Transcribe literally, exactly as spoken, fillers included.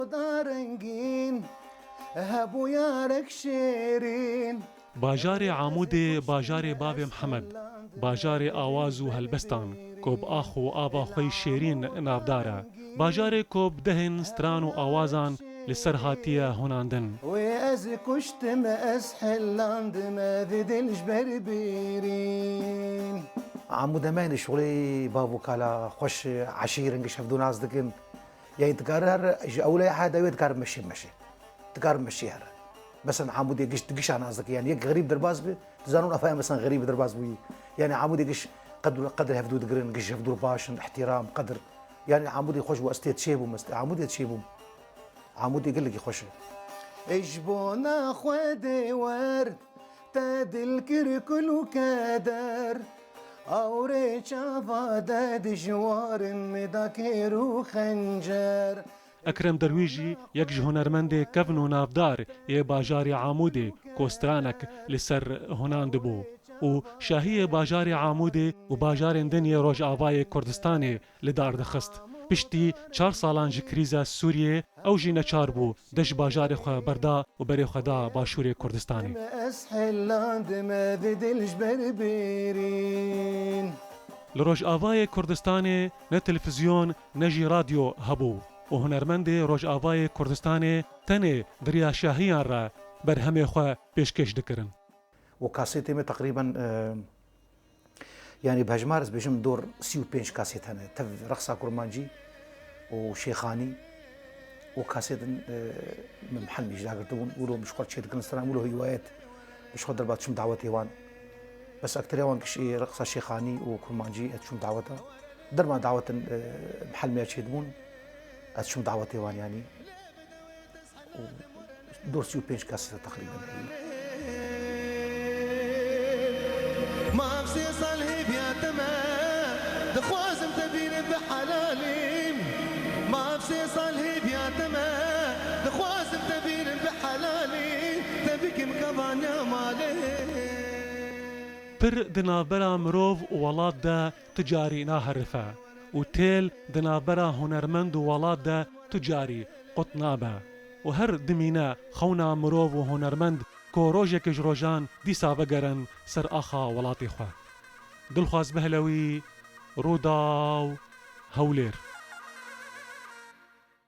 Da rengîn hebû yarek şêrîn. Bajarê Amûdê bajarê bavê Mihemed, bajarê awaz û helbestan, ku bi ax û ava xwe yî şêrîn navdar e. Bajarê ku bi dehên stran û awazan li ser hatiye hunandin. Wê ez kuştim, ez hillandim, ez dil ji ber bêrîn. Amûde me ne şolê bav û kala xweş, eşîr in, giş hevdû nas dikin. Yani dikare her ji ewleya haya dawiyê dikare meşê meşê. Dikare meşê here. Mesela Amûdê giş, gişa nas dike. Yani yek xerîb derbas bi, dizanin ev haya mesela xerîb derbas bûyî. Yani Amûdê giş qedr, qedr hevdû digirin, giş hevdû baş in, ihtiram, qedr. Yani Amûdê xweş bû, ez tê çê bûm, ez tê Amûdê çê bûm. Amûdê gelekî xweş e. Ji bona Xwedê wer te dil kir kul û keder. Awrê çava de dijwarin me da kêr û xencer. Ekrem Derwîş jî yek ji hunermendê kevn û navdar yê bajarê Amûdê, ku stranek li ser hunandibû û şahiyê bajarê Amûdê û bajarên din yê Rojavayê Kurdistanê li dar dixist. Piştî çar salan ji krîza Sûriyê, ew jî neçar bû, de ji bajarê xwe berda û berê xwe da Başûrê Kurdistanê. Ez hillandim, ez dil ji ber bêrîn. Li Rojavayê Kurdistanê ne televîzyon, ne jî radyo hebû û hunermendê Rojavayê Kurdistanê tenê di riya şahiyan re berhemê xwe pêşkêş dikirin. û kasetê me teqrîben, e, yani bi hejmar ez bêjim dor sî û pênc kaset hene. Tev reqsa kurmancî û şêxanî û kasetên, e, min bi helmî jî dagirtibûn. Wilo min ji xwe çêdikirin stran, wilo hîwayet min ji xwe derba çûm dawetê wan. Bes ekterê wan kişî reqsa şêxanî û kurmancî ez çûm daweta. Derma dawetin, e, bi helmiya çêdibûn, ez çûm dawetê wan yani. û dor sî û pênc kasete teqrîben heye. Maf sê sal hêviya te me, dixwazim te bînim bi helalî. Maf sê sal hêviya te me, dixwazim te bînim bi helalî. Te bikim kevaniya malê. Pir di navbera mirov û welat de tu carî naherife û têl di navbera hunermend û welat de tu carî qut nabe û her dimîne xewna mirov û hunermend ku rojek ji rojan dîsa vegerin ser axa welatê xwe. Dilxwaz Behlewî, Rûdaw, Hewlêr.